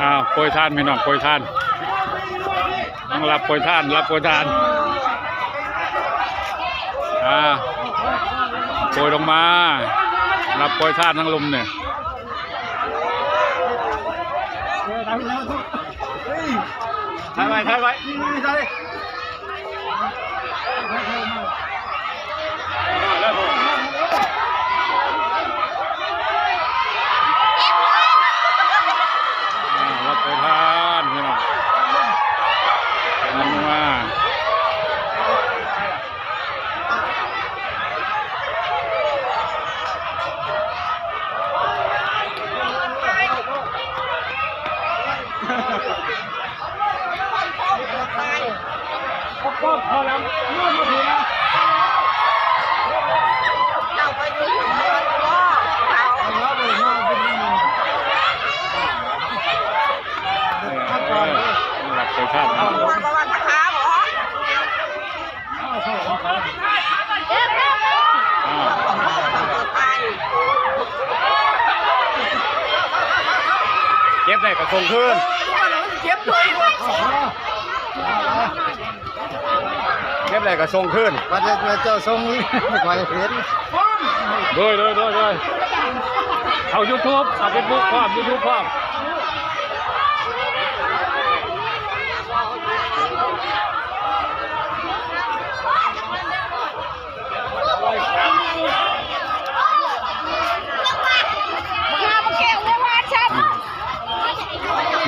ອ້າວ ໂປຍທານພີ່ນ້ອງ ໂປຍທານ ຮັບໂປຍທານ ຮັບໂປຍທານ ອ່າ ໂປຍລົງມາ ຮັບໂປຍທານທາງລຸ່ມນີ້ ຖ່າຍໄວ້ ຖ່າຍໄວ້ ອ່າ ຮັບໄປທານ ພີ່ນ້ອງ ມັນມາ ເກັບໄດ້ກໍສົ່ງຄືນ ເກັບໄດ້ ເກັບໄດ້ກໍສົ່ງຄືນ ບັດເຈົ້າສົ່ງ ຂ້ອຍເຫັນ ໂດຍ ໂດຍ ໂດຍ ໂດຍ ເຂົ້າຢູທູບ ເຂົ້າເຟສບຸກພ້ອມ ຢູທູບພ້ອມ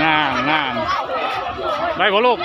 ງາມ ງາມ ໄດ້ບໍ່ລູກ?